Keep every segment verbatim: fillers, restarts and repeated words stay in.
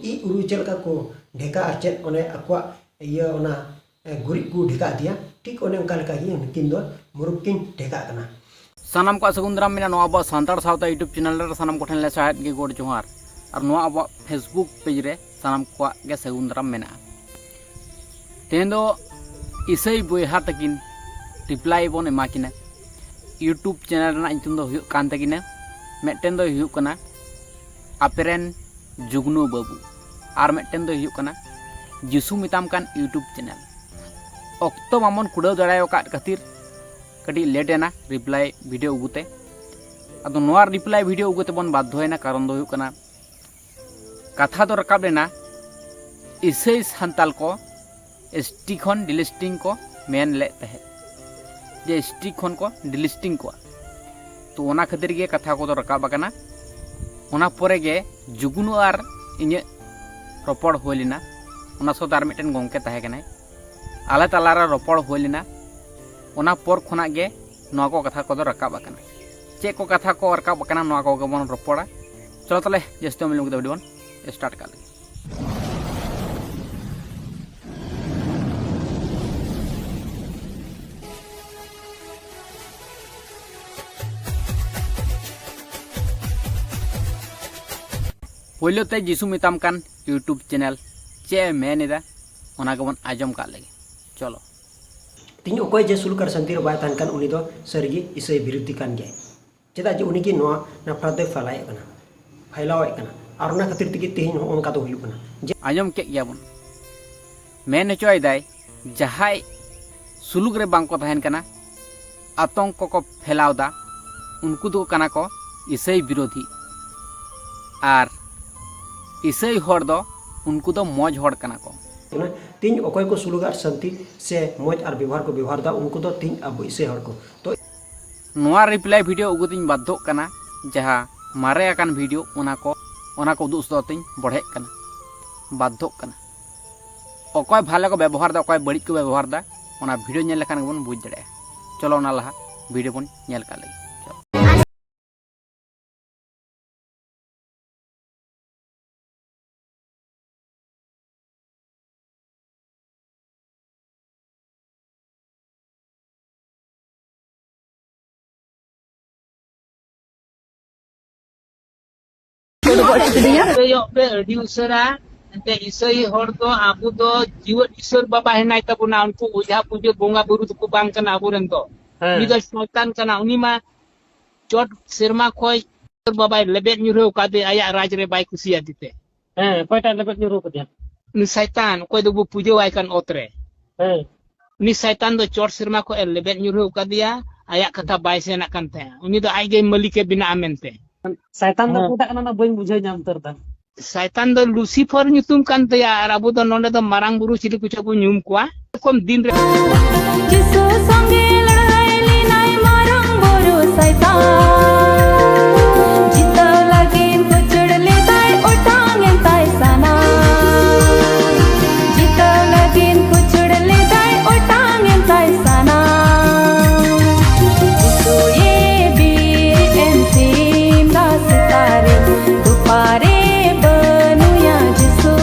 ᱤᱡ ᱩᱨᱩ ᱪᱮᱫ ᱞᱮᱠᱟ ᱠᱚ ᱰᱷᱮᱠᱟ ᱟᱨ ᱪᱮᱫ ᱚᱱᱮ ᱟᱠᱚᱣᱟᱜ ᱤᱭᱟᱹ ᱚᱱᱟ ᱮ, ᱜᱩᱨᱤᱡ ᱠᱚ ᱰᱷᱮᱠᱟ ᱤᱫᱤᱭᱟ, ᱴᱷᱤᱠ ᱚᱱᱮ ᱚᱱᱠᱟ ᱞᱮᱠᱟ ᱜᱮ ᱱᱩᱠᱤᱱ ᱫᱚ ᱢᱩᱨᱩᱠ ᱠᱤᱱ ᱰᱷᱮᱠᱟᱜ ᱠᱟᱱᱟ᱾ ᱥᱟᱱᱟᱢ ᱠᱚᱣᱟᱜ ᱥᱟᱹᱜᱩᱱ ᱫᱟᱨᱟᱢ ᱢᱮᱱᱟᱜᱼᱟ ᱱᱚᱣᱟ ᱟᱵᱚᱣᱟᱜ ᱥᱟᱱᱛᱟᱲ ᱥᱟᱶᱛᱟ YouTube ᱪᱮᱱᱮᱞ ᱨᱮ᱾ ᱥᱟᱱᱟᱢ ᱠᱚᱴᱷᱮᱱ ᱞᱮ ᱥᱟᱦᱮᱫ ᱜᱮ ᱜᱚᱰ ᱡᱚᱦᱟᱨ᱾ ᱟᱨ ᱱᱚᱣᱟ ᱟᱵᱚᱣᱟᱜ Facebook ᱯᱮᱡᱽ ᱨᱮ ᱥᱟᱱᱟᱢ ᱠᱚᱣᱟᱜ ᱜᱮ ᱥᱟᱹᱜᱩᱱ ᱫᱟᱨᱟᱢ ᱢᱮᱱᱟᱜᱼᱟ᱾ ᱛᱮᱦᱮᱧ ᱫᱚ ᱤᱥᱟᱹᱭ ᱵᱚᱭᱦᱟ ᱛᱟᱹᱠᱤᱱ ᱨᱤᱯᱞᱟᱭ ᱵᱚᱱ ᱮᱢᱟ ᱠᱤᱱᱟ᱾ YouTube ᱪᱮᱱᱮᱞ ᱨᱮᱱᱟᱜ ᱧᱩᱛᱩᱢ ᱫᱚ ᱦᱩᱭᱩᱜ ᱠᱟᱱ ᱛᱟᱹᱠᱤᱱᱟ, ᱢᱤᱫᱴᱮᱱ ᱫᱚᱭ ᱦᱩᱭᱩᱜ ᱠᱟᱱᱟ ᱟᱯᱮᱨᱮᱱ ᱡᱩᱜᱽᱱᱩ ᱵᱟᱹᱵᱩ, ᱟᱨ ᱢᱤᱫᱴᱮᱱ ᱫᱚᱭ ᱦᱩᱭᱩᱜ ᱠᱟᱱᱟ ᱡᱤᱥᱩ ᱢᱮᱛᱟᱢ ᱠᱟᱱ YouTube ᱪᱮᱱᱮᱞ᱾ ᱚᱠᱛᱚ ᱵᱟᱵᱚᱱ ᱠᱩᱲᱟᱹᱣ ᱫᱟᱲᱮ ᱟᱠᱟᱫ ᱠᱷᱟᱹᱛᱤᱨ ᱠᱟᱹᱴᱤᱡ ᱞᱮᱴ ᱮᱱᱟ ᱨᱤᱯᱞᱟᱭ ᱵᱷᱤᱰᱤᱭᱳ ᱟᱹᱜᱩᱛᱮ᱾ ᱟᱫᱚ ᱱᱚᱣᱟ ᱨᱤᱯᱞᱟᱭ ᱵᱷᱤᱰᱤᱭᱳ ᱟᱹᱜᱩ ᱛᱮᱵᱚᱱ ᱵᱟᱫᱽᱫᱷᱚᱭᱮᱱᱟ, ᱠᱟᱨᱚᱱ ᱫᱚ ᱦᱩᱭᱩᱜ ᱠᱟᱱᱟ ᱠᱟᱛᱷᱟ ᱫᱚ ᱨᱟᱠᱟᱵ ᱞᱮᱱᱟ ᱤᱥᱟᱹᱭ ᱥᱟᱱᱛᱟᱞ ᱠᱚ ᱮᱥᱴᱤ ᱠᱷᱚᱱ ᱰᱤᱞᱤᱥᱴᱤᱝ ᱠᱚ ᱢᱮᱱ ᱞᱮᱫ ᱛᱟᱦᱮᱸᱫ, ᱡᱮ ᱮᱥᱴᱤ ᱠᱷᱚᱱ ᱠᱚ ᱰᱤᱞᱤᱥᱴᱤᱝ ᱠᱚᱣᱟ᱾ ᱛᱚ ᱚᱱᱟ ᱠᱷᱟᱹᱛᱤᱨ ᱜᱮ ᱠᱟᱛᱷᱟ ᱠᱚᱫᱚ ᱨᱟᱠᱟᱵ ᱟᱠᱟᱱᱟ᱾ ᱚᱱᱟ ᱯᱚᱨᱮ ᱜᱮ ᱡᱩᱜᱽᱱᱩ ᱟᱨ ᱤᱧᱟᱹᱜ ᱨᱚᱯᱚᱲ ᱦᱩᱭ ᱞᱮᱱᱟ, ᱚᱱᱟ ᱥᱟᱶᱛᱮ ᱟᱨ ᱢᱤᱫᱴᱮᱱ ᱜᱚᱢᱠᱮ ᱛᱟᱦᱮᱸ ᱠᱟᱱᱟᱭ, ᱟᱞᱮ ᱛᱟᱞᱟᱨᱮ ᱨᱚᱯᱚᱲ ᱦᱩᱭ ᱞᱮᱱᱟ᱾ ᱚᱱᱟ ᱯᱚᱨ ᱠᱷᱚᱱᱟᱜ ᱜᱮ ᱱᱚᱣᱟ ᱠᱚ ᱠᱟᱛᱷᱟ ᱠᱚᱫᱚ ᱨᱟᱠᱟᱵ ᱟᱠᱟᱱᱟ᱾ ᱪᱮᱫ ᱠᱚ ᱠᱟᱛᱷᱟ ᱠᱚ ᱨᱟᱠᱟᱵ ᱟᱠᱟᱱᱟ, ᱱᱚᱣᱟ ᱠᱚᱜᱮ ᱵᱚᱱ ᱨᱚᱯᱚᱲᱟ᱾ ᱪᱚᱞᱚ ᱛᱟᱦᱚᱞᱮ, ᱡᱟᱹᱥᱛᱤ ᱵᱟᱝ ᱵᱤᱞᱚᱢ ᱠᱟᱛᱮ ᱵᱷᱤᱰᱤᱭᱳ ᱵᱚᱱ ᱥᱴᱟᱨᱴ ᱠᱟᱜ ᱞᱮᱜᱮ᱾ ᱯᱳᱭᱞᱳ ᱛᱮ ᱡᱤᱥᱩ ᱢᱮᱛᱟᱢ ᱠᱟᱱ YouTube ᱪᱮᱱᱮᱞ ᱪᱮᱫ ᱮ ᱢᱮᱱ ᱮᱫᱟ, ᱚᱱᱟ ᱜᱮᱵᱚᱱ ᱟᱸᱡᱚᱢ ᱠᱟᱜ ᱞᱮᱜᱮ᱾ ᱪᱚᱞᱚ᱾ ᱛᱤᱦᱤᱧ ᱚᱠᱚᱭ ᱡᱮ ᱥᱩᱞᱩᱠ ᱟᱨ ᱥᱟᱱᱛᱤ ᱨᱮ ᱵᱟᱭ ᱛᱟᱦᱮᱱ ᱠᱟᱱ, ᱩᱱᱤ ᱫᱚ ᱥᱟᱹᱨᱤᱜᱮ ᱤᱥᱟᱹᱭ ᱵᱤᱨᱩᱫᱷᱤ ᱠᱟᱱ ᱜᱮᱭᱟᱭ᱾ ᱪᱮᱫᱟᱜ ᱡᱮ ᱩᱱᱤ ᱜᱮ ᱱᱚᱣᱟ ᱱᱟᱯᱷᱨᱟᱛ ᱫᱚᱭ ᱯᱷᱟᱞᱟᱭᱮᱫ ᱠᱟᱱᱟ, ᱯᱷᱟᱭᱞᱟᱣᱮᱫ ᱠᱟᱱᱟ, ᱟᱨ ᱚᱱᱟ ᱠᱷᱟᱹᱛᱤᱨ ᱛᱮᱜᱮ ᱛᱮᱦᱮᱧ ᱱᱚᱜᱼᱚ ᱱᱚᱝᱠᱟ ᱫᱚ ᱦᱩᱭᱩᱜ ᱠᱟᱱᱟ᱾ ᱡᱮ ᱟᱸᱡᱚᱢ ᱠᱮᱫ ᱜᱮᱭᱟᱵᱚᱱ, ᱢᱮᱱ ᱦᱚᱪᱚᱭᱮᱫᱟᱭ ᱡᱟᱦᱟᱸᱭ ᱥᱩᱞᱩᱠ ᱨᱮ ᱵᱟᱝ ᱠᱚ ᱛᱟᱦᱮᱱ ᱠᱟᱱᱟ, ᱟᱛᱚᱝᱠᱚ ᱠᱚ ᱯᱷᱮᱞᱟᱣ ᱫᱟ, ᱩᱱᱠᱩ ᱫᱚ ᱠᱟᱱᱟ ᱠᱚ ᱤᱥᱟᱹᱭ ᱵᱤᱨᱳᱫᱷᱤ᱾ ᱟᱨ ᱤᱥᱟᱹᱭ ᱦᱚᱲ ᱫᱚ ᱩᱱᱠᱩ ᱫᱚ ᱢᱚᱡᱽ ᱦᱚᱲ ᱠᱟᱱᱟ ᱠᱚ᱾ ᱛᱮᱦᱮᱧ ᱚᱠᱚᱭ ᱠᱚ ᱥᱩᱞᱩᱠ ᱟᱨ ᱥᱟᱱᱛᱤ ᱥᱮ ᱢᱚᱡᱽ ᱟᱨ ᱵᱮᱵᱚᱦᱟᱨ ᱠᱚ ᱵᱮᱵᱚᱦᱟᱨ ᱫᱟ, ᱩᱱᱠᱩ ᱫᱚ ᱛᱮᱦᱮᱧ ᱟᱵᱚ ᱤᱥᱟᱹᱭ ᱦᱚᱲ ᱠᱚ᱾ ᱛᱚ ᱱᱚᱣᱟ ᱨᱤᱯᱞᱟᱭ ᱵᱷᱤᱰᱤᱭᱳ ᱟᱹᱜᱩ ᱛᱤᱧ ᱵᱟᱫᱽᱫᱷᱚᱜ ᱠᱟᱱᱟ, ᱡᱟᱦᱟᱸ ᱢᱟᱨᱮ ᱟᱠᱟᱱ ᱵᱷᱤᱰᱤᱭᱳ ᱚᱱᱟ ᱠᱚ, ᱚᱱᱟ ᱠᱚ ᱩᱫᱩᱜ ᱥᱚᱫᱚᱨ ᱛᱤᱧ ᱵᱚᱲᱦᱮᱜ ᱠᱟᱱᱟ, ᱵᱟᱫᱽᱫᱷᱚᱜ ᱠᱟᱱᱟ᱾ ᱚᱠᱚᱭ ᱵᱷᱟᱞᱮ ᱠᱚ ᱵᱮᱵᱚᱦᱟᱨ ᱫᱟ, ᱚᱠᱚᱭ ᱵᱟᱹᱲᱤᱡ ᱠᱚ ᱵᱮᱵᱚᱦᱟᱨ ᱫᱟ, ᱚᱱᱟ ᱵᱷᱤᱰᱤᱭᱳ ᱧᱮᱞ ᱞᱮᱠᱷᱟᱱ ᱜᱮᱵᱚᱱ ᱵᱩᱡᱽ ᱫᱟᱲᱮᱭᱟᱜᱼᱟ᱾ ᱪᱚᱞᱚ ᱚᱱᱟ ᱞᱟᱦᱟ ᱵᱷᱤᱰᱤᱭᱳ ᱵᱚᱱ ᱧᱮᱞ ᱠᱟᱜ ᱞᱮᱜᱮ᱾ ᱪᱚᱞᱚ᱾ ᱤᱥᱟᱹᱭᱚᱜ ᱯᱮ ᱟᱹᱰᱤ ᱩᱥᱟᱹᱨᱟ᱾ ᱮᱱᱛᱮ ᱤᱥᱟᱹᱭ ᱦᱚᱲ ᱫᱚ ᱟᱵᱚ ᱫᱚ ᱡᱤᱣᱮᱫ ᱤᱥᱚᱨ ᱵᱟᱵᱟ ᱦᱮᱱᱟᱭ ᱛᱟᱵᱚᱱᱟ, ᱩᱱᱠᱩ ᱚᱡᱷᱟ ᱯᱩᱡᱟᱹ ᱵᱚᱸᱜᱟ ᱵᱩᱨᱩ ᱫᱚᱠᱚ ᱵᱟᱝ ᱠᱟᱱᱟ ᱟᱵᱚᱨᱮᱱ ᱫᱚ᱾ ᱦᱮᱸ᱾ ᱩᱱᱤ ᱫᱚ ᱥᱚᱭᱛᱟᱱ ᱠᱟᱱᱟ, ᱩᱱᱤ ᱢᱟ ᱪᱚᱴ ᱥᱮᱨᱢᱟ ᱠᱷᱚᱡ ᱤᱥᱚᱨ ᱵᱟᱵᱟᱭ ᱞᱮᱵᱮᱫ ᱧᱩᱨᱦᱟᱹᱣ ᱠᱟᱫᱮ ᱟᱭᱟᱜ ᱨᱟᱡᱽ ᱨᱮ ᱵᱟᱭ ᱠᱩᱥᱤᱭᱟᱫᱮ ᱛᱮ᱾ ᱦᱮᱸ, ᱚᱠᱚᱭᱴᱟᱜ ᱞᱮᱵᱮᱫ ᱧᱩᱨᱦᱟᱹᱣ ᱠᱟᱫᱮᱭᱟ? ᱩᱱᱤ ᱥᱟᱭᱛᱟᱱ, ᱚᱠᱚᱭ ᱫᱚᱵᱚ ᱯᱩᱡᱟᱹᱣᱟᱭ ᱠᱟᱱ ᱚᱛ ᱨᱮ᱾ ᱦᱮᱸ᱾ ᱩᱱᱤ ᱥᱟᱭᱛᱟᱱ ᱫᱚ ᱪᱚᱴ ᱥᱮᱨᱢᱟ ᱠᱷᱚᱡ ᱮ ᱞᱮᱵᱮᱫ ᱧᱩᱨᱦᱟᱹᱣ ᱠᱟᱫᱮᱭᱟ, ᱟᱭᱟᱜ ᱠᱟᱛᱷᱟ ᱵᱟᱭ ᱥᱮᱱᱟᱜ ᱠᱟᱱ ᱛᱟᱭᱟ᱾ ᱩᱱᱤ ᱫᱚ ᱟᱡ ᱜᱮ ᱢᱟᱹᱞᱤᱠ ᱮ ᱵᱮᱱᱟᱜᱼᱟ ᱢᱮᱱᱛᱮ᱾ ᱥᱟᱭᱛᱟᱱ ᱫᱚ ᱦᱮᱸ᱾ ᱚᱠᱚᱭᱴᱟᱜ ᱠᱟᱱᱟ, ᱚᱱᱟ ᱵᱟᱹᱧ ᱵᱩᱡᱷᱟᱹᱣ ᱧᱟᱢ ᱩᱛᱟᱹᱨ ᱫᱟ᱾ ᱥᱟᱭᱛᱟᱱ ᱫᱚ ᱞᱩᱥᱤᱯᱷᱚᱨ ᱧᱩᱛᱩᱢ ᱠᱟᱱ ᱛᱟᱭᱟ, ᱟᱨ ᱟᱵᱚ ᱫᱚ ᱱᱚᱰᱮ ᱫᱚ ᱢᱟᱨᱟᱝ ᱵᱩᱨᱩ ᱪᱤᱞᱤ ᱠᱚᱪᱚ ᱵᱚ ᱧᱩᱢ ᱠᱚᱣᱟ᱾ ᱮᱨᱚᱠᱚᱢ ᱫᱤᱱ ᱨᱮ ᱡᱤᱥᱩ ᱥᱚᱸᱜᱮ ᱞᱟᱹᱲᱦᱟᱹᱭ ᱞᱮᱱᱟᱭ ᱢᱟᱨᱟᱝ ᱵᱩᱨᱩ ᱥᱟᱭᱛᱟᱱ᱾ ᱡᱤᱛᱟᱹᱣ ᱞᱟᱹᱜᱤᱫ ᱠᱩᱪᱩᱲ ᱞᱮᱫᱟᱭ ᱚᱴᱟᱝ ᱮᱱ ᱛᱟᱭ ᱥᱟᱱᱟᱢ᱾ ᱡᱤᱛᱟᱹᱣ ᱞᱟᱹᱜᱤᱫ ᱠᱩᱪᱩᱲ ᱞᱮᱫᱟᱭ ᱚᱴᱟᱝ ᱮᱱ ᱛᱟᱭ ᱥᱟᱱᱟᱢ᱾ ᱡᱤᱥᱩᱭᱮ ᱵᱤᱨ ᱮᱱ ᱥᱤᱢ ᱫᱟ ᱥᱮᱛᱟ ᱨᱮ, ᱫᱩᱯᱟᱨᱮ ᱵᱟᱹᱱᱩᱭᱟ ᱡᱤᱥᱩ᱾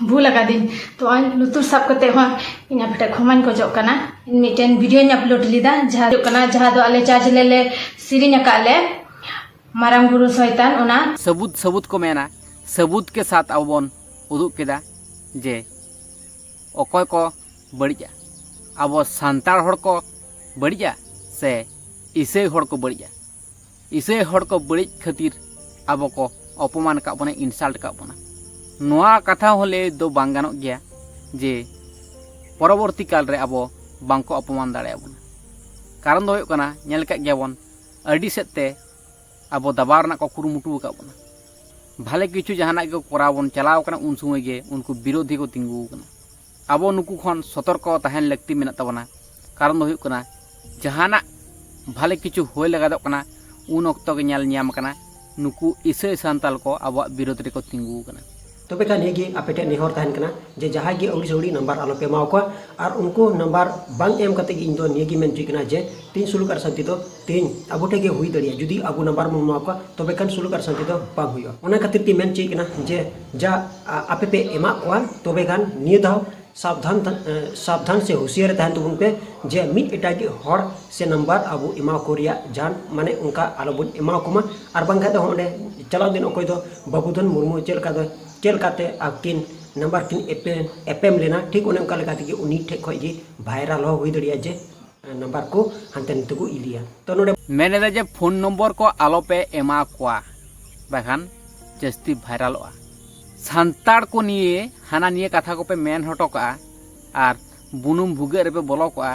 ᱵᱷᱩᱞ ᱟᱠᱟᱫᱤᱧ᱾ ᱛᱚ, ᱟᱨ ᱞᱩᱛᱩᱨ ᱥᱟᱵ ᱠᱟᱛᱮ ᱦᱚᱸ ᱤᱧ ᱟᱯᱮ ᱴᱷᱮᱱ ᱠᱷᱚᱢᱟᱧ ᱠᱷᱚᱡᱚᱜ ᱠᱟᱱᱟ᱾ ᱤᱧ ᱢᱤᱫᱴᱮᱱ ᱵᱷᱤᱰᱤᱭᱳᱧ ᱟᱯᱞᱳᱰ ᱞᱮᱫᱟ, ᱡᱟᱦᱟᱸ ᱦᱩᱭᱩᱜ ᱠᱟᱱᱟ, ᱡᱟᱦᱟᱸ ᱫᱚ ᱟᱞᱮ ᱪᱟᱨᱪ ᱨᱮᱞᱮ ᱥᱮᱨᱮᱧ ᱟᱠᱟᱫ ᱞᱮ, ᱢᱟᱨᱟᱝ ᱵᱩᱨᱩ ᱥᱚᱭᱛᱟᱱ, ᱚᱱᱟ᱾ ᱥᱟᱹᱵᱩᱫ, ᱥᱟᱹᱵᱩᱫ ᱠᱚ ᱢᱮᱱᱟ, ᱥᱟᱹᱵᱩᱫ ᱠᱮ ᱥᱟᱛᱷ ᱟᱵᱚ ᱵᱚᱱ ᱩᱫᱩᱜ ᱠᱮᱫᱟ ᱡᱮ ᱚᱠᱚᱭ ᱠᱚ ᱵᱟᱹᱲᱤᱡᱼᱟ, ᱟᱵᱚ ᱥᱟᱱᱛᱟᱲ ᱦᱚᱲ ᱠᱚ ᱵᱟᱹᱲᱤᱡᱼᱟ ᱥᱮ ᱤᱥᱟᱹᱭ ᱦᱚᱲ ᱠᱚ ᱵᱟᱹᱲᱤᱡᱼᱟ? ᱤᱥᱟᱹᱭ ᱦᱚᱲ ᱠᱚ ᱵᱟᱹᱲᱤᱡ ᱠᱷᱟᱹᱛᱤᱨ ᱟᱵᱚ ᱠᱚ ᱚᱯᱚᱢᱟᱱ ᱟᱠᱟᱫ ᱵᱚᱱᱟ, insult ᱟᱠᱟᱫ ᱵᱚᱱᱟ᱾ ᱱᱚᱣᱟ ᱠᱟᱛᱷᱟ ᱦᱚᱸ ᱞᱟᱹᱭ ᱫᱚ ᱵᱟᱝ ᱜᱟᱱᱚᱜ ᱜᱮᱭᱟ ᱡᱮ ᱯᱚᱨᱚᱵᱚᱨᱛᱤ ᱠᱟᱞ ᱨᱮ ᱟᱵᱚ ᱵᱟᱝ ᱠᱚ ᱚᱯᱚᱢᱟᱱ ᱫᱟᱲᱮᱭᱟᱵᱚᱱᱟ᱾ ᱠᱟᱨᱚᱱ ᱫᱚ ᱦᱩᱭᱩᱜ ᱠᱟᱱᱟ, ᱧᱮᱞ ᱟᱠᱟᱫ ᱜᱮᱭᱟᱵᱚᱱ, ᱟᱹᱰᱤ ᱥᱮᱫ ᱛᱮ ᱟᱵᱚ ᱫᱟᱵᱟᱣ ᱨᱮᱱᱟᱜ ᱠᱚ ᱠᱩᱨᱩᱢᱩᱴᱩ ᱟᱠᱟᱫ ᱵᱚᱱᱟ᱾ ᱵᱷᱟᱞᱮ ᱠᱤᱪᱷᱩ ᱡᱟᱦᱟᱱᱟᱜ ᱜᱮᱠᱚ ᱠᱚᱨᱟᱣ ᱵᱚᱱ ᱪᱟᱞᱟᱣ ᱠᱟᱱᱟ, ᱩᱱ ᱥᱚᱢᱚᱭ ᱜᱮ ᱩᱱᱠᱩ ᱵᱤᱨᱳᱫᱷᱤ ᱠᱚ ᱛᱤᱸᱜᱩ ᱟᱠᱟᱱᱟ᱾ ᱟᱵᱚ ᱱᱩᱠᱩ ᱠᱷᱚᱱ ᱥᱚᱛᱚᱨᱠᱚ ᱛᱟᱦᱮᱱ ᱞᱟᱹᱠᱛᱤ ᱢᱮᱱᱟᱜ ᱛᱟᱵᱚᱱᱟ᱾ ᱠᱟᱨᱚᱱ ᱫᱚ ᱦᱩᱭᱩᱜ ᱠᱟᱱᱟ, ᱡᱟᱦᱟᱱᱟᱜ ᱵᱷᱟᱞᱮ ᱠᱤᱪᱷᱩ ᱦᱩᱭ ᱞᱟᱜᱟᱫᱚᱜ ᱠᱟᱱᱟ, ᱩᱱ ᱚᱠᱛᱚ ᱜᱮ ᱧᱮᱞ ᱧᱟᱢ ᱟᱠᱟᱱᱟ ᱱᱩᱠᱩ ᱤᱥᱟᱹᱭ ᱥᱟᱱᱛᱟᱞ ᱠᱚ ᱟᱵᱚᱣᱟᱜ ᱵᱤᱨᱳᱫᱷ ᱨᱮᱠᱚ ᱛᱤᱸᱜᱩ ᱟᱠᱟᱱᱟ᱾ ᱛᱚᱵᱮ ᱠᱷᱟᱱ ᱱᱤᱭᱟᱹ ᱜᱮ ᱟᱯᱮ ᱴᱷᱮᱱ ᱱᱮᱦᱚᱨ ᱛᱟᱦᱮᱱ ᱠᱟᱱᱟ ᱡᱮ ᱡᱟᱦᱟᱸᱭ ᱜᱮ ᱟᱹᱣᱲᱤ ᱥᱟᱹᱣᱲᱤ ᱱᱟᱢᱵᱟᱨ ᱟᱞᱚ ᱯᱮ ᱮᱢᱟᱣ ᱠᱚᱣᱟ, ᱟᱨ ᱩᱱᱠᱩ ᱱᱟᱢᱵᱟᱨ ᱵᱟᱝ ᱮᱢ ᱠᱟᱛᱮ ᱜᱮ ᱤᱧ ᱫᱚ ᱱᱤᱭᱟᱹ ᱜᱮ ᱢᱮᱱ ᱦᱚᱪᱚᱭ ᱠᱟᱱᱟ ᱡᱮ ᱛᱮᱦᱮᱧ ᱥᱩᱞᱩᱠ ᱟᱨ ᱥᱟᱱᱛᱤ ᱫᱚ ᱛᱮᱦᱮᱧ ᱟᱵᱚ ᱴᱷᱮᱱ ᱜᱮ ᱦᱩᱭ ᱫᱟᱲᱮᱭᱟᱜᱼᱟ᱾ ᱡᱩᱫᱤ ᱟᱵᱚ ᱱᱟᱢᱵᱟᱨ ᱵᱚᱱ ᱮᱢᱟ ᱠᱚᱣᱟ, ᱛᱚᱵᱮ ᱠᱷᱟᱱ ᱥᱩᱞᱩᱠ ᱟᱨ ᱥᱟᱱᱛᱤ ᱫᱚ ᱵᱟᱝ ᱦᱩᱭᱩᱜᱼᱟ᱾ ᱚᱱᱟ ᱠᱷᱟᱹᱛᱤᱨ ᱛᱮ ᱢᱮᱱ ᱦᱚᱪᱚᱭ ᱠᱟᱱᱟ ᱡᱮ ᱡᱟ, ᱟ, ᱟᱯᱮ ᱯᱮ ᱮᱢᱟᱜ ᱠᱚᱣᱟ, ᱛᱚᱵᱮ ᱠᱷᱟᱱ ᱱᱤᱭᱟᱹ ᱫᱷᱟᱣ ᱥᱟᱵᱫᱷᱟᱱ ᱛᱟ- ᱮ, ᱥᱟᱵᱫᱷᱟᱱ ᱥᱮ ᱦᱩᱥᱤᱭᱟᱹᱨ ᱨᱮ ᱛᱟᱦᱮᱱ ᱛᱟᱵᱚᱱ ᱯᱮ ᱡᱮ ᱢᱤᱫ ᱮᱴᱟᱜᱤᱡ ᱦᱚᱲ ᱥᱮ ᱱᱟᱢᱵᱟᱨ ᱟᱵᱚ ᱮᱢᱟ ᱠᱚ ᱨᱮᱭᱟᱜ ᱡᱟᱦᱟᱱ ᱢᱟᱱᱮ ᱚᱱᱠᱟ ᱟᱞᱚᱵᱚᱱ ᱮᱢᱟ ᱠᱚ ᱢᱟ᱾ ᱟᱨ ᱵᱟᱝᱠᱷᱟᱱ ᱫᱚ ᱚᱸᱰᱮ ᱪᱟᱞᱟᱣ ᱫᱤᱱ ᱚᱠᱚᱭ ᱫᱚ ᱵᱟᱹᱵᱩᱫᱷᱚᱱ ᱢᱩᱨᱢᱩ ᱪᱮᱫ ᱞᱮᱠᱟ ᱫᱚ ᱪᱮᱫ ᱞᱮᱠᱟᱛᱮ ᱟᱹᱠᱤᱱ ᱱᱟᱢᱵᱟᱨ ᱠᱤᱱ ᱮᱯᱮᱢ ᱮᱯᱮᱢ ᱞᱮᱱᱟ, ᱴᱷᱤᱠ ᱚᱱᱮ ᱚᱱᱠᱟ ᱞᱮᱠᱟ ᱛᱮᱜᱮ ᱩᱱᱤ ᱴᱷᱮᱡ ᱠᱷᱚᱡ ᱜᱮ ᱵᱷᱟᱭᱨᱟᱞ ᱦᱚᱸ ᱦᱩᱭ ᱫᱟᱲᱮᱭᱟᱜᱼᱟ ᱡᱮ ᱱᱟᱢᱵᱟᱨ ᱠᱚ ᱦᱟᱱᱛᱮ ᱱᱟᱛᱮ ᱠᱚ ᱤᱫᱤᱭᱟ᱾ ᱛᱚ ᱱᱚᱰᱮ ᱢᱮᱱ ᱮᱫᱟ ᱡᱮ ᱯᱷᱳᱱ ᱱᱚᱢᱵᱚᱨ ᱠᱚ ᱟᱞᱚᱯᱮ ᱮᱢᱟ ᱠᱚᱣᱟ, ᱵᱟᱠᱷᱟᱱ ᱡᱟᱹᱥᱛᱤ ᱵᱷᱟᱭᱨᱟᱞᱚᱜᱼᱟ᱾ ᱥᱟᱱᱛᱟᱲ ᱠᱚ ᱱᱤᱭᱮ ᱦᱟᱱᱟ ᱱᱤᱭᱟᱹ ᱠᱟᱛᱷᱟ ᱠᱚᱯᱮ ᱢᱮᱱ ᱦᱚᱴᱚ ᱠᱟᱜᱼᱟ ᱟᱨ ᱵᱩᱱᱩᱢ ᱵᱷᱩᱜᱟᱹᱜ ᱨᱮᱯᱮ ᱵᱚᱞᱚ ᱠᱚᱜᱼᱟ,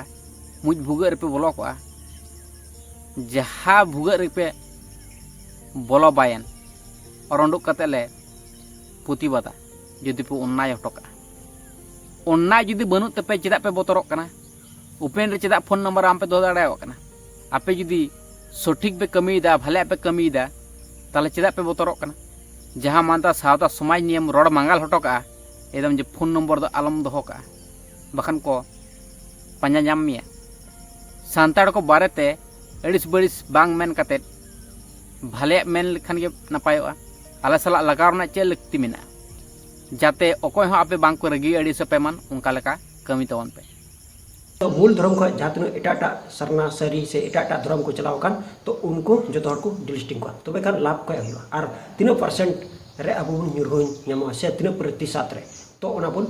ᱢᱩᱡ ᱵᱷᱩᱜᱟᱹᱜ ᱨᱮᱯᱮ ᱵᱚᱞᱚ ᱠᱚᱜᱼᱟ᱾ ᱡᱟᱦᱟᱸ ᱵᱷᱩᱜᱟᱹᱜ ᱨᱮᱯᱮ ᱵᱚᱞᱚ ᱵᱟᱭᱮᱱ, ᱚᱨ ᱩᱰᱩᱠ ᱠᱟᱛᱮ ᱞᱮ ᱯᱨᱚᱛᱤᱵᱟᱫᱟ᱾ ᱡᱩᱫᱤ ᱯᱮ ᱚᱱᱱᱟᱭ ᱦᱚᱴᱚ ᱠᱟᱜᱼᱟ, ᱚᱱᱱᱟᱭ ᱡᱩᱫᱤ ᱵᱟᱹᱱᱩᱜ ᱛᱟᱯᱮ, ᱪᱮᱫᱟᱜ ᱯᱮ ᱵᱚᱛᱚᱨᱚᱜ ᱠᱟᱱᱟ? ᱳᱯᱮᱱ ᱨᱮ ᱪᱮᱫᱟᱜ ᱯᱷᱳᱱ ᱱᱟᱢᱵᱟᱨ ᱟᱢ ᱯᱮ ᱫᱚᱦᱚ ᱫᱟᱲᱮᱭᱟᱜ ᱠᱟᱱᱟ? ᱟᱯᱮ ᱡᱩᱫᱤ ᱥᱚᱴᱷᱤᱠ ᱯᱮ ᱠᱟᱹᱢᱤᱭᱮᱫᱟ, ᱵᱷᱟᱞᱮᱭᱟᱜ ᱯᱮ ᱠᱟᱹᱢᱤᱭᱮᱫᱟ, ᱛᱟᱦᱚᱞᱮ ᱪᱮᱫᱟᱜ ᱯᱮ ᱵᱚᱛᱚᱨᱚᱜ ᱠᱟᱱᱟ? ᱡᱟᱦᱟᱸ ᱢᱟᱱᱛᱟ ᱥᱟᱶᱛᱟ ᱥᱚᱢᱟᱡᱽ ᱱᱤᱭᱮᱢ ᱨᱚᱲ ᱢᱟᱸᱜᱟᱞ ᱦᱚᱴᱚ ᱠᱟᱜᱼᱟ, ᱮᱠᱫᱚᱢ ᱡᱮ ᱯᱷᱳᱱ ᱱᱚᱢᱵᱚᱨ ᱫᱚ ᱟᱞᱚᱢ ᱫᱚᱦᱚ ᱠᱟᱜᱼᱟ, ᱵᱟᱠᱷᱟᱱ ᱠᱚ ᱯᱟᱸᱡᱟ ᱧᱟᱢ ᱢᱮᱭᱟ᱾ ᱥᱟᱱᱛᱟᱲ ᱠᱚ ᱵᱟᱨᱮᱛᱮ ᱟᱹᱲᱤᱥ ᱵᱟᱹᱲᱤᱥ ᱵᱟᱝ ᱢᱮᱱ ᱠᱟᱛᱮᱫ ᱵᱷᱟᱞᱮᱭᱟᱜ ᱢᱮᱱ ᱞᱮᱠᱷᱟᱱ ᱜᱮ ᱱᱟᱯᱟᱭᱚᱜᱼᱟ᱾ ᱟᱞᱮ ᱥᱟᱞᱟᱜ ᱞᱟᱜᱟᱣ ᱨᱮᱱᱟᱜ ᱪᱮᱫ ᱞᱟᱹᱠᱛᱤ ᱢᱮᱱᱟᱜᱼᱟ? ᱡᱟᱛᱮ ᱚᱠᱚᱭ ᱦᱚᱸ ᱟᱯᱮ ᱵᱟᱝ ᱠᱚ ᱨᱟᱹᱜᱤ ᱟᱹᱲᱤᱥ ᱟᱯᱮ ᱢᱟᱱ, ᱚᱱᱠᱟ ᱞᱮᱠᱟ ᱠᱟᱹᱢᱤ ᱛᱟᱵᱚᱱ ᱯᱮ᱾ ᱛᱚ ᱢᱩᱞ ᱫᱷᱚᱨᱚᱢ ᱠᱷᱚᱱ ᱡᱟᱦᱟᱸ ᱛᱤᱱᱟᱹᱜ ᱮᱴᱟᱜ ᱮᱴᱟᱜ ᱥᱟᱨᱱᱟ ᱥᱟᱹᱨᱤ ᱥᱮ ᱮᱴᱟᱜ ᱮᱴᱟᱜ ᱫᱷᱚᱨᱚᱢ ᱠᱚ ᱪᱟᱞᱟᱣ ᱟᱠᱟᱱ, ᱛᱚ ᱩᱱᱠᱩ ᱡᱚᱛᱚ ᱦᱚᱲ ᱠᱚ ᱰᱤᱞᱤᱥᱴᱤᱝ ᱠᱚᱣᱟ, ᱛᱚᱵᱮ ᱠᱷᱟᱱ ᱞᱟᱵᱷ ᱠᱚᱭ ᱦᱩᱭᱩᱜᱼᱟ᱾ ᱟᱨ ᱛᱤᱱᱟᱹᱜ ᱯᱟᱨᱥᱮᱱᱴ ᱨᱮ ᱟᱵᱚ ᱵᱚᱱ ᱧᱩᱨᱦᱩ ᱧᱟᱢᱚᱜᱼᱟ ᱥᱮ ᱛᱤᱱᱟᱹᱜ ᱯᱨᱚᱛᱤᱥᱟᱛ ᱨᱮ, ᱛᱚ ᱚᱱᱟ ᱵᱚᱱ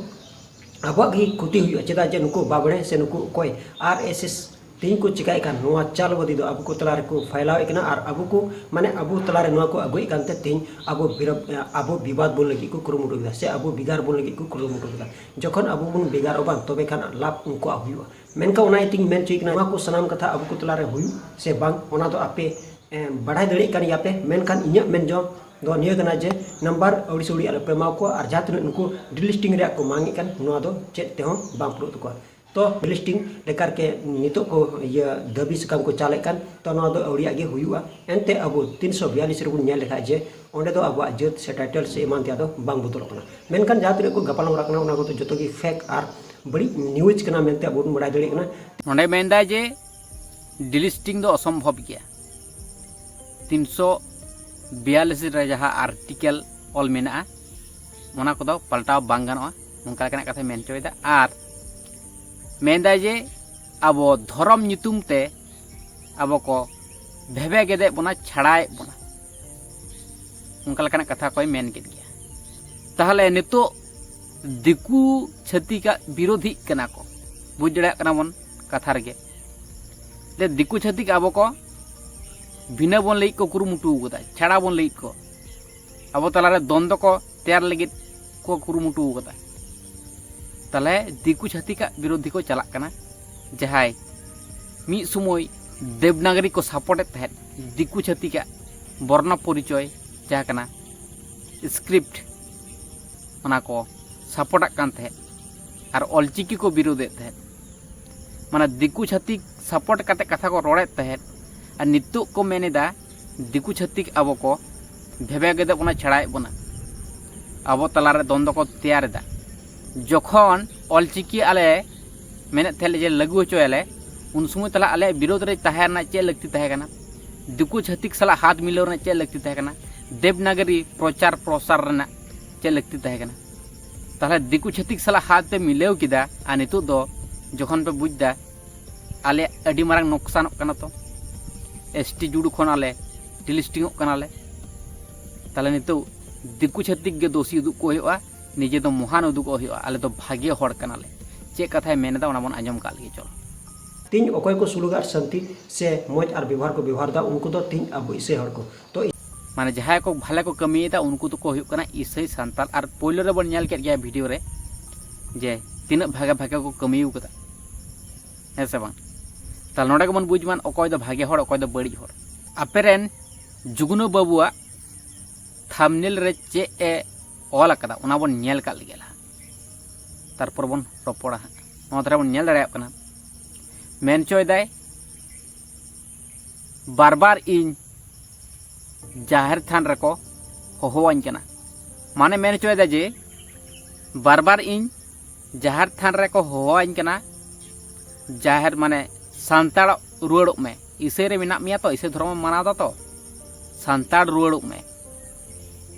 ᱟᱵᱚᱣᱟᱜ ᱜᱮ ᱠᱷᱚᱛᱤ ᱦᱩᱭᱩᱜᱼᱟ᱾ ᱪᱮᱫᱟᱜ ᱡᱮ ᱱᱩᱠᱩ ᱵᱟᱵᱲᱮ ᱥᱮ ᱱᱩᱠᱩ ᱚᱠᱚᱭ ᱟᱨ ᱮᱥ ᱮᱥ ᱛᱮᱦᱮᱧ ᱠᱚ ᱪᱤᱠᱟᱹᱭᱮᱫ ᱠᱟᱱ, ᱱᱚᱣᱟ ᱪᱟᱞᱵᱟᱫᱤ ᱫᱚ ᱟᱵᱚ ᱠᱚ ᱛᱟᱞᱟᱨᱮ ᱠᱚ ᱯᱷᱟᱭᱞᱟᱣᱮᱫ ᱠᱟᱱᱟ ᱟᱨ ᱟᱵᱚ ᱠᱚ ᱢᱟᱱᱮ ᱟᱵᱚ ᱛᱟᱞᱟᱨᱮ ᱱᱚᱣᱟ ᱠᱚ ᱟᱹᱜᱩᱭᱮᱫ ᱠᱟᱱᱛᱮ ᱛᱮᱦᱮᱧ ᱟᱵᱚ ᱵᱤᱨᱚ- ᱟᱵᱚ ᱵᱤᱵᱟᱫ ᱵᱚᱱ ᱞᱟᱹᱜᱤᱫ ᱠᱚ ᱠᱩᱨᱩᱢᱩᱴᱩ ᱠᱮᱫᱟ ᱥᱮ ᱟᱵᱚ ᱵᱷᱮᱜᱟᱨ ᱵᱚᱱ ᱞᱟᱹᱜᱤᱫ ᱠᱚ ᱠᱩᱨᱩᱢᱩᱴᱩ ᱠᱮᱫᱟ᱾ ᱡᱚᱠᱷᱚᱱ ᱟᱵᱚ ᱵᱚᱱ ᱵᱷᱮᱜᱟᱨᱚᱜᱼᱟ ᱵᱟᱝ, ᱛᱚᱵᱮ ᱠᱷᱟᱱ ᱞᱟᱵᱷ ᱩᱱᱠᱩᱣᱟᱜ ᱦᱩᱭᱩᱜᱼᱟ᱾ ᱢᱮᱱᱠᱷᱟᱱ ᱚᱱᱟ ᱤᱭᱟᱹᱛᱮᱧ ᱢᱮᱱ ᱦᱚᱪᱚᱭ ᱠᱟᱱᱟ, ᱱᱚᱣᱟ ᱠᱚ ᱥᱟᱱᱟᱢ ᱠᱟᱛᱷᱟ ᱟᱵᱚ ᱠᱚ ᱛᱟᱞᱟᱨᱮ ᱦᱩᱭᱩᱜ ᱥᱮ ᱵᱟᱝ, ᱚᱱᱟ ᱫᱚ ᱟᱯᱮ ᱮ, ᱵᱟᱲᱟᱭ ᱫᱟᱲᱮᱭᱟᱜ ᱠᱟᱱ ᱜᱮᱭᱟ ᱯᱮ᱾ ᱢᱮᱱᱠᱷᱟᱱ ᱤᱧᱟᱹᱜ ᱢᱮᱱ ᱡᱚᱝ ᱫᱚ ᱱᱤᱭᱟᱹ ᱠᱟᱱᱟ ᱡᱮ ᱱᱟᱢᱵᱟᱨ ᱟᱹᱣᱲᱤ ᱥᱟᱹᱣᱲᱤ ᱟᱞᱚ ᱯᱮ ᱮᱢᱟ ᱠᱚᱣᱟ ᱟᱨ ᱡᱟᱦᱟᱸ ᱛᱤᱱᱟᱹᱜ ᱱᱩᱠᱩ ᱰᱤᱞᱤᱥᱴᱤᱝ ᱨᱮᱭᱟᱜ ᱠᱚ ᱢᱟᱝᱮᱫ ᱠᱟᱱ, ᱱᱚᱣᱟ ᱫᱚ ᱪᱮᱫ ᱛᱮᱦᱚᱸ ᱵᱟᱝ ᱯᱩᱨᱟᱹᱜ ᱛᱟᱠᱚᱣᱟ᱾ ᱛᱚ ᱰᱤᱞᱤᱥᱴᱤᱝ ᱞᱮᱠᱟᱨ ᱠᱮ ᱱᱤᱛᱚᱜ ᱠᱚ ᱤᱭᱟᱹ ᱫᱟᱹᱵᱤ ᱥᱟᱠᱟᱢ ᱠᱚ ᱪᱟᱞᱮᱫ ᱠᱟᱱ, ᱛᱚ ᱱᱚᱣᱟ ᱫᱚ ᱟᱹᱣᱲᱤᱭᱟᱜ ᱜᱮ ᱦᱩᱭᱩᱜᱼᱟ᱾ ᱮᱱᱛᱮ ᱟᱵᱚ ᱛᱤᱱᱥᱚ ᱵᱤᱭᱟᱞᱤᱥ ᱨᱮᱵᱚᱱ ᱧᱮᱞ ᱞᱮᱠᱷᱟᱡ ᱡᱮ ᱚᱸᱰᱮ ᱫᱚ ᱟᱵᱚᱣᱟᱜ ᱡᱟᱹᱛ ᱥᱮ ᱴᱟᱭᱴᱮᱞ ᱥᱮ ᱮᱢᱟᱱ ᱛᱮᱭᱟᱜ ᱫᱚ ᱵᱟᱝ ᱵᱚᱫᱚᱞᱚᱜ ᱠᱟᱱᱟ᱾ ᱢᱮᱱᱠᱷᱟᱱ ᱡᱟᱦᱟᱸ ᱛᱤᱱᱟᱹᱜ ᱠᱚ ᱜᱟᱯᱟᱞᱢᱟᱨᱟᱜ ᱠᱟᱱᱟ, ᱚᱱᱟ ᱠᱚᱫᱚ ᱡᱚᱛᱚ ᱜᱮ ᱯᱷᱮᱠ ᱟᱨ ᱵᱟᱹᱲᱤᱡ ᱱᱤᱭᱩᱡᱽ ᱠᱟᱱᱟ ᱢᱮᱱᱛᱮ ᱟᱵᱚ ᱵᱚᱱ ᱵᱟᱲᱟᱭ ᱫᱟᱲᱮᱭᱟᱜ ᱠᱟᱱᱟ᱾ ᱱᱚᱰᱮ ᱢᱮᱱᱫᱟᱭ ᱡᱮ ᱰᱤᱞᱤᱥᱴᱤᱝ ᱫᱚ ᱚᱥᱚᱢᱵᱷᱚᱵ ᱜᱮᱭᱟ᱾ ᱛᱤᱱᱥᱚ ᱵᱤᱭᱟᱞᱤᱥ ᱨᱮ ᱡᱟᱦᱟᱸ ᱟᱨᱴᱤᱠᱮᱞ ᱚᱞ ᱢᱮᱱᱟᱜᱼᱟ, ᱚᱱᱟ ᱠᱚᱫᱚ ᱯᱟᱞᱴᱟᱣ ᱵᱟᱝ ᱜᱟᱱᱚᱜᱼᱟ᱾ ᱱᱚᱝᱠᱟ ᱞᱮᱠᱟᱱᱟᱜ ᱠᱟᱛᱷᱟᱭ ᱢᱮᱱ ᱦᱚᱪᱚᱭᱮᱫᱟ᱾ ᱟᱨ ᱢᱮᱱᱫᱟᱭ ᱡᱮ ᱟᱵᱚ ᱫᱷᱚᱨᱚᱢ ᱧᱩᱛᱩᱢ ᱛᱮ ᱟᱵᱚ ᱠᱚ ᱵᱷᱮᱵᱮ ᱜᱮᱫᱮᱫ ᱵᱚᱱᱟ, ᱪᱷᱟᱲᱟᱭᱮᱫ ᱵᱚᱱᱟ, ᱚᱱᱠᱟ ᱞᱮᱠᱟᱱᱟᱜ ᱠᱟᱛᱷᱟ ᱠᱚᱭ ᱢᱮᱱ ᱠᱮᱫ ᱜᱮᱭᱟ᱾ ᱛᱟᱦᱚᱞᱮ ᱱᱤᱛᱚᱜ ᱫᱤᱠᱩ ᱪᱷᱟᱹᱛᱤᱠᱟᱜ ᱵᱤᱨᱳᱫᱷᱤᱜ ᱠᱟᱱᱟ ᱠᱚ, ᱵᱩᱡᱽ ᱫᱟᱲᱮᱭᱟᱜ ᱠᱟᱱᱟ ᱵᱚᱱ ᱠᱟᱛᱷᱟ ᱨᱮᱜᱮ ᱡᱮ ᱫᱤᱠᱩ ᱪᱷᱟᱹᱛᱤᱠ ᱟᱵᱚ ᱠᱚ ᱵᱷᱤᱱᱟᱹ ᱵᱚᱱ ᱞᱟᱹᱜᱤᱫ ᱠᱚ ᱠᱩᱨᱩᱢᱩᱴᱩ ᱟᱠᱟᱫᱟ, ᱪᱷᱟᱲᱟ ᱵᱚᱱ ᱞᱟᱹᱜᱤᱫ ᱠᱚ, ᱟᱵᱚ ᱛᱟᱞᱟᱨᱮ ᱫᱚᱱ ᱫᱚᱠᱚ ᱛᱮᱭᱟᱨ ᱞᱟᱹᱜᱤᱫ ᱠᱚ ᱠᱩᱨᱩᱢᱩᱴᱩ ᱟᱠᱟᱫᱟ᱾ ᱛᱟᱦᱚᱞᱮ ᱫᱤᱠᱩ ᱪᱷᱟᱹᱛᱤᱠᱟᱜ ᱵᱤᱨᱳᱫᱷᱤ ᱠᱚ ᱪᱟᱞᱟᱜ ᱠᱟᱱᱟ, ᱡᱟᱦᱟᱸᱭ ᱢᱤᱫ ᱥᱚᱢᱚᱭ ᱫᱮᱵᱽᱱᱟᱜᱚᱨᱤ ᱠᱚ ᱥᱟᱯᱳᱨᱴᱮᱫ ᱛᱟᱦᱮᱸᱫ, ᱫᱤᱠᱩ ᱪᱷᱟᱹᱛᱤᱠᱟᱜ ᱵᱚᱨᱱᱚ ᱯᱚᱨᱤᱪᱚᱭ ᱡᱟᱦᱟᱸ ᱠᱟᱱᱟ, ᱥᱠᱨᱤᱯᱴ, ᱚᱱᱟ ᱠᱚ ᱥᱟᱯᱳᱨᱴᱟᱜ ᱠᱟᱱ ᱛᱟᱦᱮᱸᱫ ᱟᱨ ᱚᱞᱪᱤᱠᱤ ᱠᱚ ᱵᱤᱨᱳᱫᱮᱫ ᱛᱟᱦᱮᱸᱫ᱾ ᱢᱟᱱᱮ ᱫᱤᱠᱩ ᱪᱷᱟᱹᱛᱤᱠ ᱥᱟᱯᱳᱨᱴ ᱠᱟᱛᱮ ᱠᱟᱛᱷᱟ ᱠᱚ ᱨᱚᱲᱮᱫ ᱛᱟᱦᱮᱸᱫ, ᱟᱨ ᱱᱤᱛᱚᱜ ᱠᱚ ᱢᱮᱱ ᱮᱫᱟ ᱫᱤᱠᱩ ᱪᱷᱟᱹᱛᱤᱠ ᱟᱵᱚ ᱠᱚ ᱵᱷᱮᱵᱮ ᱜᱮᱫᱮᱫ ᱵᱚᱱᱟ, ᱪᱷᱟᱲᱟᱭᱮᱫ ᱵᱚᱱᱟ, ᱟᱵᱚ ᱛᱟᱞᱟᱨᱮ ᱫᱚᱱ ᱫᱚᱠᱚ ᱛᱮᱭᱟᱨ ᱮᱫᱟ᱾ ᱡᱚᱠᱷᱚᱱ ᱚᱞᱪᱤᱠᱤ ᱟᱞᱮ ᱢᱮᱱᱮᱫ ᱛᱟᱦᱮᱸᱫ ᱞᱮ ᱡᱮ ᱞᱟᱹᱜᱩ ᱦᱚᱪᱚᱭᱟᱞᱮ, ᱩᱱ ᱥᱚᱢᱚᱭ ᱛᱟᱦᱚᱞᱮ ᱟᱞᱮᱭᱟᱜ ᱵᱤᱨᱳᱫᱷ ᱨᱮ ᱛᱟᱦᱮᱸ ᱨᱮᱱᱟᱜ ᱪᱮᱫ ᱞᱟᱹᱠᱛᱤ ᱛᱟᱦᱮᱸ ᱠᱟᱱᱟ? ᱫᱤᱠᱩ ᱪᱷᱟᱹᱛᱤᱠ ᱥᱟᱞᱟᱜ ᱦᱟᱛ ᱢᱤᱞᱟᱹᱣ ᱨᱮᱱᱟᱜ ᱪᱮᱫ ᱞᱟᱹᱠᱛᱤ ᱛᱟᱦᱮᱸ ᱠᱟᱱᱟ? ᱫᱮᱵᱽᱱᱟᱜᱚᱨᱤ ᱯᱨᱚᱪᱟᱨ ᱯᱨᱚᱥᱟᱨ ᱨᱮᱱᱟᱜ ᱪᱮᱫ ᱞᱟᱹᱠᱛᱤ ᱛᱟᱦᱮᱸ ᱠᱟᱱᱟ? ᱛᱟᱦᱚᱞᱮ ᱫᱤᱠᱩ ᱪᱷᱟᱹᱛᱤᱠ ᱥᱟᱞᱟᱜ ᱦᱟᱛ ᱯᱮ ᱢᱤᱞᱟᱹᱣ ᱠᱮᱫᱟ, ᱟᱨ ᱱᱤᱛᱚᱜ ᱫᱚ ᱡᱚᱠᱷᱚᱱ ᱯᱮ ᱵᱩᱡᱽ ᱮᱫᱟ ᱟᱞᱮ ᱟᱹᱰᱤ ᱢᱟᱨᱟᱝ ᱱᱚᱠᱥᱟᱱᱚᱜ ᱠᱟᱱᱟ, ᱛᱚ ᱮᱥ ᱴᱤ ᱡᱩᱰᱩ ᱠᱷᱚᱱ ᱟᱞᱮ ᱰᱤᱞᱤᱥᱴᱤᱝᱚᱜ ᱠᱟᱱᱟᱞᱮ, ᱛᱟᱦᱚᱞᱮ ᱱᱤᱛᱚᱜ ᱫᱤᱠᱩ ᱪᱷᱟᱹᱛᱤᱠ ᱜᱮ ᱫᱳᱥᱤ ᱩᱫᱩᱜ ᱠᱚ ᱦᱩᱭᱩᱜᱼᱟ, ᱱᱤᱡᱮ ᱫᱚ ᱢᱚᱦᱟᱱ ᱩᱫᱩᱜᱚᱜ ᱦᱩᱭᱩᱜᱼᱟ, ᱟᱞᱮ ᱫᱚ ᱵᱷᱟᱜᱮ ᱦᱚᱲ ᱠᱟᱱᱟᱞᱮ᱾ ᱪᱮᱫ ᱠᱟᱛᱷᱟᱭ ᱢᱮᱱ ᱮᱫᱟ, ᱚᱱᱟ ᱵᱚᱱ ᱟᱸᱡᱚᱢ ᱠᱟᱜ ᱞᱮᱜᱮ, ᱪᱚᱞᱚ᱾ ᱛᱮᱦᱮᱧ ᱚᱠᱚᱭ ᱠᱚ ᱥᱩᱞᱩᱠ ᱟᱨ ᱥᱟᱱᱛᱤ ᱥᱮ ᱢᱚᱡᱽ ᱟᱨ ᱵᱮᱵᱚᱦᱟᱨ ᱠᱚ ᱵᱮᱵᱚᱦᱟᱨ ᱮᱫᱟ, ᱩᱱᱠᱩ ᱫᱚ ᱛᱮᱦᱮᱧ ᱟᱵᱚ ᱤᱥᱟᱹᱭ ᱦᱚᱲ ᱠᱚ᱾ ᱛᱚ ᱢᱟᱱᱮ ᱡᱟᱦᱟᱸᱭ ᱠᱚ ᱵᱷᱟᱞᱮ ᱠᱚ ᱠᱟᱹᱢᱤᱭᱮᱫᱟ, ᱩᱱᱠᱩ ᱫᱚᱠᱚ ᱦᱩᱭᱩᱜ ᱠᱟᱱᱟ ᱤᱥᱟᱹᱭ ᱥᱟᱱᱛᱟᱲ᱾ ᱟᱨ ᱯᱳᱭᱞᱳ ᱨᱮᱵᱚᱱ ᱧᱮᱞ ᱠᱮᱫ ᱜᱮᱭᱟ ᱵᱷᱤᱰᱤᱭᱳ ᱨᱮ ᱡᱮ ᱛᱤᱱᱟᱹᱜ ᱵᱷᱟᱜᱮ ᱵᱷᱟᱜᱮ ᱠᱚ ᱠᱟᱹᱢᱤ ᱟᱠᱟᱫᱟ, ᱦᱮᱸ ᱥᱮ ᱵᱟᱝ? ᱛᱟᱦᱞᱮ ᱱᱚᱰᱮ ᱜᱮᱵᱚᱱ ᱵᱩᱡᱽ ᱢᱟ ᱚᱠᱚᱭ ᱫᱚ ᱵᱷᱟᱜᱮ ᱦᱚᱲ, ᱚᱠᱚᱭ ᱫᱚ ᱵᱟᱹᱲᱤᱡ ᱦᱚᱲ᱾ ᱟᱯᱮᱨᱮᱱ ᱡᱩᱜᱽᱱᱩ ᱵᱟᱹᱵᱩᱣᱟᱜ ᱛᱷᱟᱢᱵᱽᱱᱮᱞ ᱨᱮ ᱪᱮᱫ ᱮ ᱚᱞ ᱟᱠᱟᱫᱟ, ᱚᱱᱟ ᱵᱚᱱ ᱧᱮᱞ ᱠᱟᱜ ᱞᱮᱜᱮ ᱞᱟᱦᱟ, ᱛᱟᱨᱯᱚᱨ ᱵᱚᱱ ᱨᱚᱯᱚᱲᱟ ᱦᱟᱸᱜ᱾ ᱱᱚᱣᱟ ᱫᱷᱟᱨᱟ ᱵᱚᱱ ᱧᱮᱞ ᱫᱟᱲᱮᱭᱟᱜ ᱠᱟᱱᱟ, ᱢᱮᱱ ᱦᱚᱪᱚᱭᱮᱫᱟᱭ, "ᱵᱟᱨ ᱵᱟᱨ ᱤᱧ ᱡᱟᱦᱮᱨ ᱛᱷᱟᱱ ᱨᱮᱠᱚ ᱦᱚᱦᱚᱣᱟᱹᱧ ᱠᱟᱱᱟ", ᱢᱟᱱᱮ ᱢᱮᱱ ᱦᱚᱪᱚᱭᱮᱫᱟ ᱡᱮ ᱵᱟᱨ ᱵᱟᱨ ᱤᱧ ᱡᱟᱦᱮᱨ ᱛᱷᱟᱱ ᱨᱮᱠᱚ ᱦᱚᱦᱚᱣᱟᱹᱧ ᱠᱟᱱᱟ, ᱡᱟᱦᱮᱨ ᱢᱟᱱᱮ ᱥᱟᱱᱛᱟᱲ ᱨᱩᱣᱟᱹᱲᱚᱜ ᱢᱮ, ᱤᱥᱟᱹᱭ ᱨᱮ ᱢᱮᱱᱟᱜ ᱢᱮᱭᱟ ᱛᱚ, ᱤᱥᱟᱹᱭ ᱫᱷᱚᱨᱚᱢ ᱮᱢ ᱢᱟᱱᱟᱣ ᱫᱟ ᱛᱚ, ᱥᱟᱱᱛᱟᱲ ᱨᱩᱣᱟᱹᱲᱚᱜ ᱢᱮ᱾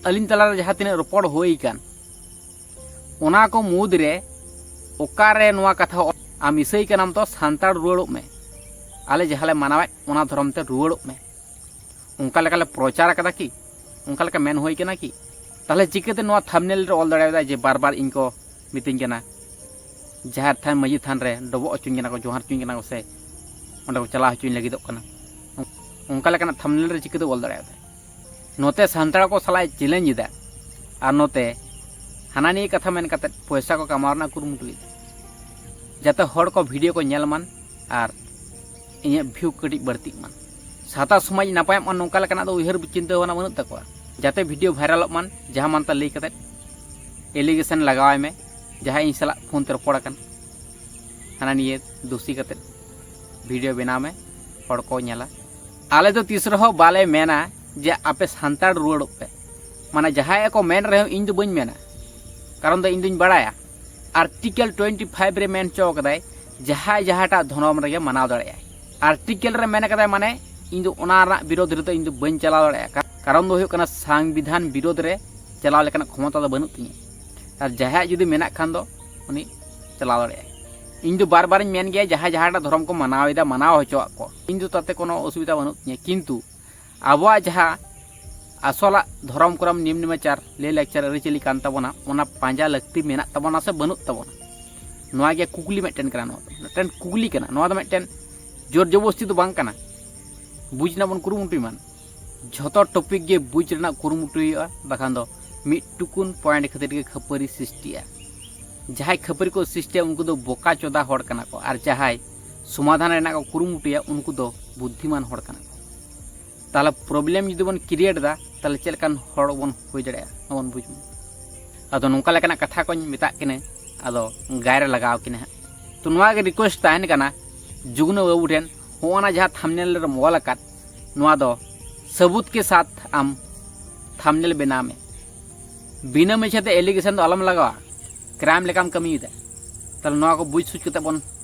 ᱟᱹᱞᱤᱧ ᱛᱟᱞᱟᱨᱮ ᱡᱟᱦᱟᱸ ᱛᱤᱱᱟᱹᱜ ᱨᱚᱯᱚᱲ ᱦᱩᱭ ᱟᱠᱟᱱ, ᱚᱱᱟ ᱠᱚ ᱢᱩᱫᱽᱨᱮ ᱚᱠᱟᱨᱮ ᱱᱚᱣᱟ ᱠᱟᱛᱷᱟ ᱚᱞ, "ᱟᱢ ᱤᱥᱟᱹᱭ ᱠᱟᱱᱟᱢ ᱛᱚ ᱥᱟᱱᱛᱟᱲ ᱨᱩᱣᱟᱹᱲᱚᱜ ᱢᱮ, ᱟᱞᱮ ᱡᱟᱦᱟᱸ ᱞᱮ ᱢᱟᱱᱟᱣᱮᱫ ᱚᱱᱟ ᱫᱷᱚᱨᱚᱢ ᱛᱮ ᱨᱩᱣᱟᱹᱲᱚᱜ ᱢᱮ"? ᱚᱱᱠᱟ ᱞᱮᱠᱟᱞᱮ ᱯᱨᱚᱪᱟᱨ ᱟᱠᱟᱫᱟ ᱠᱤ? ᱚᱱᱠᱟ ᱞᱮᱠᱟ ᱢᱮᱱ ᱦᱩᱭ ᱠᱟᱱᱟ ᱠᱤ? ᱛᱟᱦᱚᱞᱮ ᱪᱤᱠᱟᱹᱛᱮ ᱱᱚᱣᱟ ᱛᱷᱟᱢᱵᱽᱱᱮᱞ ᱨᱮ ᱚᱞ ᱫᱟᱲᱮᱭᱟᱫᱟ ᱡᱮ ᱵᱟᱨ ᱵᱟᱨ ᱤᱧ ᱠᱚ ᱢᱤᱛᱟᱹᱧ ᱠᱟᱱᱟ, ᱡᱟᱦᱮᱨ ᱛᱷᱟᱱ, ᱢᱟᱹᱡᱷᱤ ᱛᱷᱟᱱ ᱨᱮ ᱰᱚᱵᱚᱜ ᱦᱚᱪᱚᱧ ᱠᱟᱱᱟ ᱠᱚ, ᱡᱚᱦᱟᱨ ᱦᱚᱪᱚᱧ ᱠᱟᱱᱟ ᱠᱚ ᱥᱮ ᱚᱸᱰᱮ ᱠᱚ ᱪᱟᱞᱟᱣ ᱦᱚᱪᱚᱧ ᱞᱟᱹᱜᱤᱫᱚᱜ ᱠᱟᱱᱟ? ᱚᱱᱠᱟ ᱞᱮᱠᱟᱱᱟᱜ ᱛᱷᱟᱢᱵᱽᱱᱮᱞ ᱨᱮ ᱪᱤᱠᱟᱹᱛᱮ ᱚᱞ ᱫᱟᱲᱮᱭᱟᱫᱟ? ᱱᱚᱛᱮ ᱥᱟᱱᱛᱟᱲ ᱠᱚ ᱥᱟᱞᱟᱜ ᱮ ᱪᱮᱞᱮᱧᱡᱽ ᱮᱫᱟ, ᱟᱨ ᱱᱚᱛᱮ ᱦᱟᱱᱟ ᱱᱤᱭᱟᱹ ᱠᱟᱛᱷᱟ ᱢᱮᱱ ᱠᱟᱛᱮ ᱯᱚᱭᱥᱟ ᱠᱚ ᱠᱟᱢᱟᱣ ᱨᱮᱱᱟᱜ ᱠᱩᱨᱩᱢᱩᱴᱩᱭᱮᱫᱟ, ᱡᱟᱛᱮ ᱦᱚᱲ ᱠᱚ ᱵᱷᱤᱰᱤᱭᱳ ᱠᱚ ᱧᱮᱞ ᱢᱟᱱ ᱟᱨ ᱤᱧᱟᱹᱜ ᱵᱷᱤᱭᱩ ᱠᱟᱹᱴᱤᱡ ᱵᱟᱹᱲᱛᱤᱜ ᱢᱟᱱ᱾ ᱥᱟᱶᱛᱟ ᱥᱚᱢᱟᱡᱽ ᱱᱟᱯᱟᱭᱚᱜ ᱢᱟ, ᱱᱚᱝᱠᱟ ᱞᱮᱠᱟᱱᱟᱜ ᱫᱚ ᱩᱭᱦᱟᱹᱨ ᱪᱤᱱᱛᱟᱹ ᱵᱷᱟᱵᱽᱱᱟ ᱵᱟᱹᱱᱩᱜ ᱛᱟᱠᱚᱣᱟ, ᱡᱟᱛᱮ ᱵᱷᱤᱰᱤᱭᱳ ᱵᱷᱟᱭᱨᱟᱞᱚᱜ ᱢᱟᱱ, ᱡᱟᱦᱟᱸ ᱢᱟᱱᱛᱟ ᱞᱟᱹᱭ ᱠᱟᱛᱮ ᱮᱞᱤᱜᱮᱥᱚᱱ ᱞᱟᱜᱟᱣᱟᱭ ᱢᱮ, ᱡᱟᱦᱟᱸᱭ ᱤᱧ ᱥᱟᱞᱟᱜ ᱯᱷᱳᱱ ᱛᱮ ᱨᱚᱯᱚᱲ ᱟᱠᱟᱱ, ᱦᱟᱱᱟ ᱱᱤᱭᱟᱹ ᱫᱳᱥᱤ ᱠᱟᱛᱮ ᱵᱷᱤᱰᱤᱭᱳ ᱵᱮᱱᱟᱣ ᱢᱮ, ᱦᱚᱲ ᱠᱚ ᱧᱮᱞᱟ᱾ ᱟᱞᱮ ᱫᱚ ᱛᱤᱥ ᱨᱮᱦᱚᱸ ᱵᱟᱞᱮ ᱢᱮᱱᱟ ᱡᱮ ᱟᱯᱮ ᱥᱟᱱᱛᱟᱲ ᱨᱩᱣᱟᱹᱲᱚᱜ ᱯᱮ, ᱢᱟᱱᱮ ᱡᱟᱦᱟᱸᱭ ᱠᱚ ᱢᱮᱱ ᱨᱮᱦᱚᱸ ᱤᱧ ᱫᱚ ᱵᱟᱹᱧ ᱢᱮᱱᱟ, ᱠᱟᱨᱚᱱ ᱫᱚ ᱤᱧ ᱫᱩᱧ ᱵᱟᱲᱟᱭᱟ ᱟᱨᱴᱤᱠᱮᱞ ᱴᱩᱭᱮᱱᱴᱤ ᱯᱷᱟᱭᱤᱵᱷ ᱨᱮ ᱢᱮᱱ ᱦᱚᱪᱚ ᱠᱟᱫᱟᱭ ᱡᱟᱦᱟᱸᱭ ᱡᱟᱦᱟᱸᱴᱟᱜ ᱫᱷᱚᱨᱚᱢ ᱨᱮᱜᱮ ᱢᱟᱱᱟᱣ ᱫᱟᱲᱮᱭᱟᱜᱼᱟᱭ᱾ ᱟᱨᱴᱤᱠᱮᱞ ᱨᱮ ᱢᱮᱱ ᱠᱟᱫᱟᱭ, ᱢᱟᱱᱮ ᱤᱧ ᱫᱚ ᱚᱱᱟ ᱨᱮᱱᱟᱜ ᱵᱤᱨᱳᱫᱷ ᱨᱮᱫᱚ ᱤᱧ ᱫᱚ ᱵᱟᱹᱧ ᱪᱟᱞᱟᱣ ᱫᱟᱲᱮᱭᱟᱜᱼᱟ᱾ ᱠᱟ-, ᱠᱟᱨᱚᱱ ᱫᱚ ᱦᱩᱭᱩᱜ ᱠᱟᱱᱟ ᱥᱚᱝᱵᱤᱫᱷᱟᱱ ᱵᱤᱨᱳᱫᱷ ᱨᱮ ᱪᱟᱞᱟᱣ ᱞᱮᱠᱟᱱᱟᱜ ᱠᱷᱚᱢᱚᱛᱟ ᱫᱚ ᱵᱟᱹᱱᱩᱜ ᱛᱤᱧᱟᱹ᱾ ᱟᱨ ᱡᱟᱦᱟᱸᱭᱟᱜ ᱡᱩᱫᱤ ᱢᱮᱱᱟᱜ ᱠᱷᱟᱱ ᱫᱚ ᱩᱱᱤ ᱪᱟᱞᱟᱣ ᱫᱟᱲᱮᱭᱟᱜᱼᱟᱭ᱾ ᱤᱧ ᱫᱚ ᱵᱟᱨ ᱵᱟᱨᱤᱧ ᱢᱮᱱ ᱜᱮᱭᱟ, ᱡᱟᱦᱟᱸᱭ ᱡᱟᱦᱟᱸᱴᱟᱜ ᱫᱷᱚᱨᱚᱢ ᱠᱚ ᱢᱟᱱᱟᱣ ᱮᱫᱟ, ᱢᱟᱱᱟᱣ ᱦᱚᱪᱚᱣᱟᱜ ᱠᱚ, ᱤᱧ ᱫᱚ ᱛᱟᱛᱮ ᱠᱳᱱᱳ ᱚᱥᱩᱵᱤᱫᱷᱟ ᱵᱟᱹᱱᱩᱜ ᱛᱤᱧᱟᱹ᱾ ᱠᱤᱱᱛᱩ ᱟᱵᱚᱣᱟᱜ ᱡᱟᱦᱟᱸ ᱟᱥᱚᱞᱟᱜ ᱫᱷᱚᱨᱚᱢ ᱠᱚᱨᱚᱢ, ᱱᱤᱭᱚᱢ ᱱᱮᱢᱟᱪᱟᱨ, ᱞᱟᱹᱭ ᱞᱟᱠᱪᱟᱨ, ᱟᱹᱨᱤᱪᱟᱹᱞᱤ ᱠᱟᱱ ᱛᱟᱵᱚᱱᱟ, ᱚᱱᱟ ᱯᱟᱸᱡᱟ ᱞᱟᱹᱠᱛᱤ ᱢᱮᱱᱟᱜ ᱛᱟᱵᱚᱱᱟ ᱥᱮ ᱵᱟᱹᱱᱩᱜ ᱛᱟᱵᱚᱱᱟ? ᱱᱚᱣᱟ ᱜᱮ ᱠᱩᱠᱞᱤ ᱢᱤᱫᱴᱮᱱ ᱠᱟᱱᱟ᱾ ᱱᱚᱣᱟ ᱫᱚ ᱢᱤᱫᱴᱮᱱ ᱠᱩᱠᱞᱤ ᱠᱟᱱᱟ, ᱱᱚᱣᱟ ᱫᱚ ᱢᱤᱫᱴᱮᱱ ᱡᱳᱨ ᱡᱚᱵᱚᱥᱛᱤ ᱫᱚ ᱵᱟᱝ ᱠᱟᱱᱟ᱾ ᱵᱩᱡᱽ ᱨᱮᱱᱟᱜ ᱵᱚᱱ ᱠᱩᱨᱩᱢᱩᱴᱩᱭ ᱢᱟ᱾ ᱡᱷᱚᱛᱚ ᱴᱚᱯᱤᱠ ᱜᱮ ᱵᱩᱡᱽ ᱨᱮᱱᱟᱜ ᱠᱩᱨᱩᱢᱩᱴᱩ ᱦᱩᱭᱩᱜᱼᱟ, ᱵᱟᱠᱷᱟᱱ ᱫᱚ ᱢᱤᱫ ᱴᱩᱠᱩᱱ ᱯᱚᱭᱮᱱᱴ ᱠᱷᱟᱹᱛᱤᱨ ᱜᱮ ᱠᱷᱟᱹᱯᱟᱹᱨᱤ ᱥᱨᱤᱥᱴᱤᱜᱼᱟ᱾ ᱡᱟᱦᱟᱸᱭ ᱠᱷᱟᱹᱯᱟᱹᱨᱤ ᱠᱚ ᱥᱨᱤᱥᱴᱤᱭᱟ, ᱩᱱᱠᱩ ᱫᱚ ᱵᱚᱠᱟ ᱪᱚᱫᱟ ᱦᱚᱲ ᱠᱟᱱᱟ ᱠᱚ, ᱟᱨ ᱡᱟᱦᱟᱸᱭ ᱥᱚᱢᱟᱫᱷᱟᱱ ᱨᱮᱱᱟᱜ ᱠᱚ ᱠᱩᱨᱩᱢᱩᱴᱩᱭᱟ, ᱩᱱᱠᱩ ᱫᱚ ᱵᱩᱫᱽᱫᱷᱤᱢᱟᱱ ᱦᱚᱲ ᱠᱟᱱᱟ ᱠᱚ᱾ ᱛᱟᱦᱚᱞᱮ ᱯᱨᱚᱵᱞᱮᱢ ᱡᱩᱫᱤ ᱵᱚᱱ ᱠᱨᱤᱭᱮᱴ ᱮᱫᱟ, ᱛᱟᱦᱚᱞᱮ ᱪᱮᱫ ᱞᱮᱠᱟᱱ ᱦᱚᱲ ᱵᱚᱱ ᱦᱩᱭ ᱫᱟᱲᱮᱭᱟᱜᱼᱟ, ᱱᱚᱣᱟ ᱵᱚᱱ ᱵᱩᱡᱽ ᱢᱟ᱾ ᱟᱫᱚ ᱱᱚᱝᱠᱟ ᱞᱮᱠᱟᱱᱟᱜ ᱠᱟᱛᱷᱟ ᱠᱚᱧ ᱢᱮᱛᱟᱜ ᱠᱤᱱᱟᱹ, ᱟᱫᱚ ᱜᱟᱭ ᱨᱮ ᱞᱟᱜᱟᱣ ᱠᱤᱱᱟ ᱦᱟᱸᱜ᱾ ᱛᱚ ᱱᱚᱣᱟ ᱜᱮ ᱨᱤᱠᱩᱭᱮᱥᱴ ᱛᱟᱦᱮᱱ ᱠᱟᱱᱟ ᱡᱩᱜᱽᱱᱟᱹ ᱵᱟᱹᱵᱩ ᱴᱷᱮᱱ, ᱦᱚᱸᱜᱼᱚ ᱱᱟ ᱡᱟᱦᱟᱸ ᱛᱷᱟᱢᱵᱽᱱᱮᱞ ᱨᱮᱢ ᱚᱞ ᱟᱠᱟᱫ, ᱱᱚᱣᱟ ᱫᱚ ᱥᱟᱹᱵᱩᱛ ᱠᱮ ᱥᱟᱛᱷ ᱟᱢ ᱛᱷᱟᱢᱵᱽᱱᱮᱞ ᱵᱮᱱᱟᱣ ᱢᱮ᱾ ᱵᱤᱱᱟᱹ ᱢᱤᱪᱷᱟᱹ ᱛᱮ ᱮᱞᱤᱜᱮᱥᱚᱱ ᱫᱚ ᱟᱞᱚᱢ ᱞᱟᱜᱟᱣᱟ, ᱠᱨᱟᱭᱤᱢ ᱞᱮᱠᱟᱢ ᱠᱟᱹᱢᱤᱭᱮᱫᱟ᱾ ᱛᱟᱦᱞᱮ ᱱᱚᱣᱟ ᱠᱚ ᱵᱩᱡᱽ ᱥᱩᱡᱽ ᱠᱟᱛᱮ ᱵᱚᱱ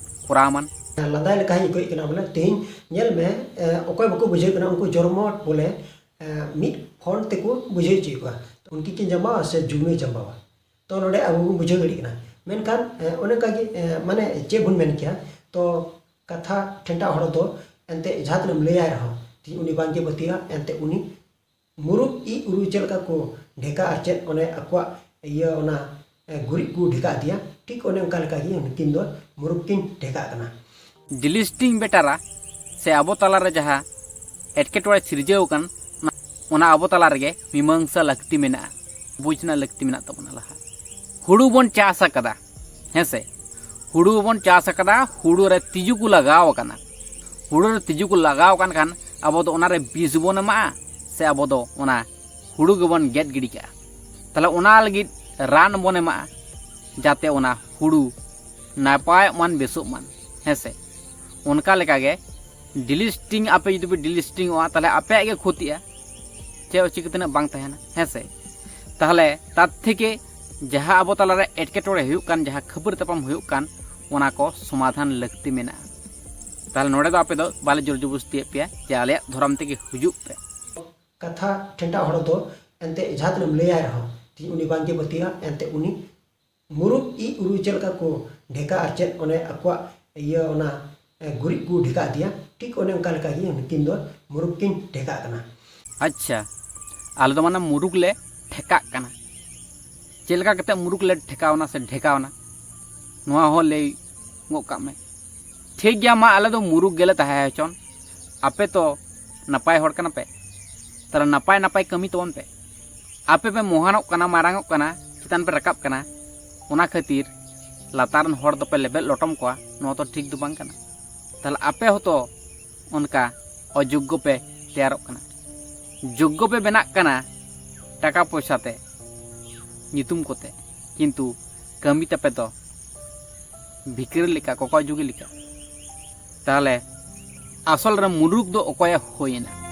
ᱠᱚᱨᱟᱣ ᱢᱟᱱ᱾ ᱞᱟᱸᱫᱟ ᱞᱮᱠᱟ ᱦᱚᱸᱧ ᱟᱹᱭᱠᱟᱹᱣᱮᱫ ᱠᱟᱱᱟ ᱵᱚᱞᱮ᱾ ᱛᱮᱦᱮᱧ ᱧᱮᱞ ᱢᱮ, ᱮ, ᱚᱠᱚᱭ ᱵᱟᱠᱚ ᱵᱩᱡᱷᱟᱹᱣ ᱠᱟᱱᱟ, ᱩᱱᱠᱩ ᱡᱚᱨᱢᱚᱴ ᱵᱚᱞᱮ, ᱮ, ᱢᱤᱫ ᱯᱷᱚᱱᱴ ᱛᱮᱠᱚ ᱵᱩᱡᱷᱟᱹᱣ ᱦᱚᱪᱚᱭᱮᱫ ᱠᱚᱣᱟ᱾ ᱩᱱᱠᱤᱱ ᱠᱤᱱ ᱡᱟᱢᱟᱣᱟ ᱥᱮ ᱡᱩᱜᱽᱱᱟᱹᱭ ᱡᱟᱢᱟᱣᱟ? ᱛᱚ ᱱᱚᱰᱮ ᱟᱵᱚ ᱵᱚᱱ ᱵᱩᱡᱷᱟᱹᱣ ᱫᱟᱲᱮᱭᱟᱜ ᱠᱟᱱᱟ᱾ ᱢᱮᱱᱠᱷᱟᱱ ᱚᱱᱮ ᱚᱱᱠᱟᱜᱮ ᱢᱟᱱᱮ ᱪᱮᱫ ᱵᱚᱱ ᱢᱮᱱ ᱠᱮᱭᱟ, ᱛᱚ ᱠᱟᱛᱷᱟ ᱴᱷᱮᱱᱴᱟ ᱦᱚᱲ ᱫᱚ ᱮᱱᱛᱮ ᱡᱟᱦᱟᱸ ᱛᱤᱱᱟᱹᱜ ᱮᱢ ᱞᱟᱹᱭᱟᱭ ᱨᱮᱦᱚᱸ ᱛᱤᱦᱤᱧ ᱩᱱᱤ ᱵᱟᱝᱜᱮ ᱯᱟᱹᱛᱭᱟᱹᱜᱼᱟ᱾ ᱮᱱᱛᱮ ᱩᱱᱤ ᱢᱩᱨᱩᱠ ᱤᱡ ᱩᱨᱩ ᱪᱮᱫ ᱞᱮᱠᱟ ᱠᱚ ᱰᱷᱮᱠᱟ ᱟᱨ ᱪᱮᱫ ᱚᱱᱮ ᱟᱠᱚᱣᱟᱜ ᱤᱭᱟᱹ ᱚᱱᱟ ᱜᱩᱨᱤᱡ ᱠᱚ ᱰᱷᱮᱠᱟ ᱤᱫᱤᱭᱟ, ᱴᱷᱤᱠ ᱚᱱᱮ ᱚᱱᱠᱟ ᱞᱮᱠᱟᱜᱮ ᱱᱩᱠᱤᱱ ᱫᱚ ᱢᱩᱨᱩᱠ ᱠᱤᱱ ᱰᱷᱮᱠᱟᱜ ᱠᱟᱱᱟ᱾ ᱰᱤᱞᱤᱥᱴᱤᱝ ᱵᱮᱴᱟᱨᱟ ᱥᱮ ᱟᱵᱚ ᱛᱟᱞᱟᱨᱮ ᱡᱟᱦᱟᱸ ᱮᱴᱠᱮᱴᱚᱬᱮ ᱥᱤᱨᱡᱟᱹᱣ ᱟᱠᱟᱱ, ᱚᱱᱟ ᱟᱵᱚ ᱛᱟᱞᱟ ᱨᱮᱜᱮ ᱢᱤᱢᱟᱹᱝᱥᱟ ᱞᱟᱹᱠᱛᱤ ᱢᱮᱱᱟᱜᱼᱟ, ᱵᱩᱡᱽ ᱨᱮᱱᱟᱜ ᱞᱟᱹᱠᱛᱤ ᱢᱮᱱᱟᱜ ᱛᱟᱵᱚᱱᱟ᱾ ᱞᱟᱦᱟ ᱦᱩᱲᱩ ᱵᱚᱱ ᱪᱟᱥ ᱟᱠᱟᱫᱟ, ᱦᱮᱸ ᱥᱮ? ᱦᱩᱲᱩ ᱵᱚᱱ ᱪᱟᱥ ᱟᱠᱟᱫᱟ, ᱦᱩᱲᱩ ᱨᱮ ᱛᱤᱡᱩ ᱠᱚ ᱞᱟᱜᱟᱣ ᱟᱠᱟᱱᱟ᱾ ᱦᱩᱲᱩ ᱨᱮ ᱛᱤᱡᱩ ᱠᱚ ᱞᱟᱜᱟᱣ ᱟᱠᱟᱱ ᱠᱷᱟᱱ ᱟᱵᱚ ᱫᱚ ᱚᱱᱟᱨᱮ ᱵᱤᱥ ᱵᱚᱱ ᱮᱢᱟᱜᱼᱟ, ᱥᱮ ᱟᱵᱚ ᱫᱚ ᱚᱱᱟ ᱦᱩᱲᱩ ᱜᱮᱵᱚᱱ ᱜᱮᱫ ᱜᱤᱰᱤ ᱠᱟᱜᱼᱟ? ᱛᱟᱦᱚᱞᱮ ᱚᱱᱟ ᱞᱟᱹᱜᱤᱫ ᱨᱟᱱ ᱵᱚᱱ ᱮᱢᱟᱜᱼᱟ, ᱡᱟᱛᱮ ᱚᱱᱟ ᱦᱩᱲᱩ ᱱᱟᱯᱟᱭᱚᱜ ᱢᱟᱱ, ᱵᱮᱥᱚᱜ ᱢᱟᱱ, ᱦᱮᱸ ᱥᱮ? ᱚᱱᱠᱟ ᱞᱮᱠᱟᱜᱮ ᱰᱤᱞᱤᱥᱴᱤᱝ, ᱟᱯᱮ ᱡᱩᱫᱤ ᱯᱮ ᱰᱤᱞᱤᱥᱴᱤᱝᱚᱜᱼᱟ, ᱛᱟᱦᱚᱞᱮ ᱟᱯᱮᱭᱟᱜ ᱜᱮ ᱠᱷᱚᱛᱤᱜᱼᱟ᱾ ᱪᱮᱫ ᱚᱪᱤᱠᱟᱹ ᱛᱤᱱᱟᱹᱜ ᱵᱟᱝ ᱛᱟᱦᱮᱱᱟ, ᱦᱮᱸ ᱥᱮ? ᱛᱟᱦᱚᱞᱮ ᱛᱟᱨ ᱛᱷᱮᱠᱮ ᱡᱟᱦᱟᱸ ᱟᱵᱚ ᱛᱟᱞᱟᱨᱮ ᱮᱴᱠᱮᱴᱚᱬᱮ ᱦᱩᱭᱩᱜ ᱠᱟᱱ, ᱡᱟᱦᱟᱸ ᱠᱷᱟᱹᱯᱟᱹᱨᱤ ᱛᱟᱯᱟᱢ ᱦᱩᱭᱩᱜ ᱠᱟᱱ, ᱚᱱᱟ ᱠᱚ ᱥᱚᱢᱟᱫᱷᱟᱱ ᱞᱟᱹᱠᱛᱤ ᱢᱮᱱᱟᱜᱼᱟ᱾ ᱛᱟᱦᱚᱞᱮ ᱱᱚᱰᱮ ᱫᱚ ᱟᱯᱮ ᱫᱚ ᱵᱟᱞᱮ ᱡᱳᱨ ᱡᱚᱵᱚᱥᱛᱤᱭᱮᱫ ᱯᱮᱭᱟ ᱡᱮ ᱟᱞᱮᱭᱟᱜ ᱫᱷᱚᱨᱚᱢ ᱛᱮᱜᱮ ᱦᱤᱡᱩᱜ ᱯᱮ᱾ ᱠᱟᱛᱷᱟ ᱴᱷᱮᱱᱴᱟ ᱦᱚᱲ ᱫᱚ ᱮᱱᱛᱮ ᱡᱟᱦᱟᱸ ᱛᱤᱱᱟᱹᱜ ᱮᱢ ᱞᱟᱹᱭᱟᱭ ᱨᱮᱦᱚᱸ ᱛᱤᱦᱤᱧ ᱩᱱᱤ ᱵᱟᱝᱜᱮ ᱯᱟᱹᱛᱭᱟᱹᱜᱼᱟ᱾ ᱮᱱᱛᱮ ᱩᱱᱤ ᱢᱩᱨᱩᱠ ᱤᱡ ᱩᱨᱩ ᱪᱮᱫ ᱞᱮᱠᱟ ᱠᱚ ᱰᱷᱮᱠᱟ ᱟᱨ ᱪᱮᱫ ᱚᱱᱮ ᱟᱠᱚᱣᱟᱜ ᱤᱭᱟᱹ ᱚᱱᱟ ᱮ, ᱜᱩᱨᱤᱡ ᱠᱚ ᱰᱷᱮᱠᱟ ᱤᱫᱤᱭᱟ, ᱴᱷᱤᱠ ᱚᱱᱮ ᱚᱱᱠᱟ ᱞᱮᱠᱟᱜᱮ ᱱᱩᱠᱤᱱ ᱫᱚ ᱢᱩᱨᱩᱠ ᱠᱤᱱ ᱰᱷᱮᱠᱟᱜ ᱠᱟᱱᱟ᱾ ᱟᱪᱪᱷᱟ, ᱟᱞᱮ ᱫᱚ ᱢᱟᱱᱮ ᱢᱩᱨᱩᱠ ᱞᱮ ᱴᱷᱮᱠᱟᱜ ᱠᱟᱱᱟ᱾ ᱪᱮᱫ ᱞᱮᱠᱟ ᱠᱟᱛᱮ ᱢᱩᱨᱩᱠ ᱞᱮ ᱴᱷᱮᱠᱟᱣᱱᱟ ᱥᱮ ᱰᱷᱮᱠᱟᱣᱱᱟ, ᱱᱚᱣᱟ ᱦᱚᱸ ᱞᱟᱹᱭ ᱜᱚᱫ ᱠᱟᱜ ᱢᱮ᱾ ᱴᱷᱤᱠ ᱜᱮᱭᱟ, ᱢᱟ ᱟᱞᱮ ᱫᱚ ᱢᱩᱨᱩᱠ ᱜᱮᱞᱮ ᱛᱟᱦᱮᱸ ᱦᱚᱪᱚᱱ, ᱟᱯᱮ ᱛᱚ ᱱᱟᱯᱟᱭ ᱦᱚᱲ ᱠᱟᱱᱟ ᱯᱮ, ᱛᱟᱦᱚᱞᱮ ᱱᱟᱯᱟᱭ ᱱᱟᱯᱟᱭ ᱠᱟᱹᱢᱤ ᱛᱟᱵᱚᱱ ᱯᱮ᱾ ᱟᱯᱮ ᱯᱮ ᱢᱚᱦᱟᱱᱚᱜ ᱠᱟᱱᱟ, ᱢᱟᱨᱟᱝᱚᱜ ᱠᱟᱱᱟ, ᱪᱮᱛᱟᱱ ᱯᱮ ᱨᱟᱠᱟᱵ ᱠᱟᱱᱟ, ᱚᱱᱟ ᱠᱷᱟᱹᱛᱤᱨ ᱞᱟᱛᱟᱨ ᱨᱮᱱ ᱦᱚᱲ ᱫᱚᱯᱮ ᱞᱮᱵᱮᱫ ᱞᱚᱴᱚᱢ ᱠᱚᱣᱟ, ᱱᱚᱣᱟ ᱫᱚ ᱴᱷᱤᱠ ᱫᱚ ᱵᱟᱝ ᱠᱟᱱᱟ᱾ ᱛᱟᱦᱚᱞᱮ ᱟᱯᱮ ᱦᱚᱸᱛᱚ ᱚᱱᱠᱟ ᱚᱡᱳᱜᱽᱜᱚ ᱯᱮ ᱛᱮᱭᱟᱨᱚᱜ ᱠᱟᱱᱟ, ᱡᱳᱜᱽᱜᱚ ᱯᱮ ᱵᱮᱱᱟᱜ ᱠᱟᱱᱟ ᱴᱟᱠᱟ ᱯᱚᱭᱥᱟ ᱛᱮ, ᱧᱩᱛᱩᱢ ᱠᱚᱛᱮ, ᱠᱤᱱᱛᱩ ᱠᱟᱹᱢᱤ ᱛᱟᱯᱮ ᱫᱚ ᱵᱷᱤᱠᱟᱹᱨᱤ ᱞᱮᱠᱟ, ᱠᱚᱠᱚᱭ ᱡᱩᱜᱤ ᱞᱮᱠᱟ᱾ ᱛᱟᱦᱚᱞᱮ ᱟᱥᱚᱞ ᱨᱮ ᱢᱩᱨᱩᱠ ᱫᱚ ᱚᱠᱚᱭᱮ ᱦᱩᱭᱮᱱᱟ?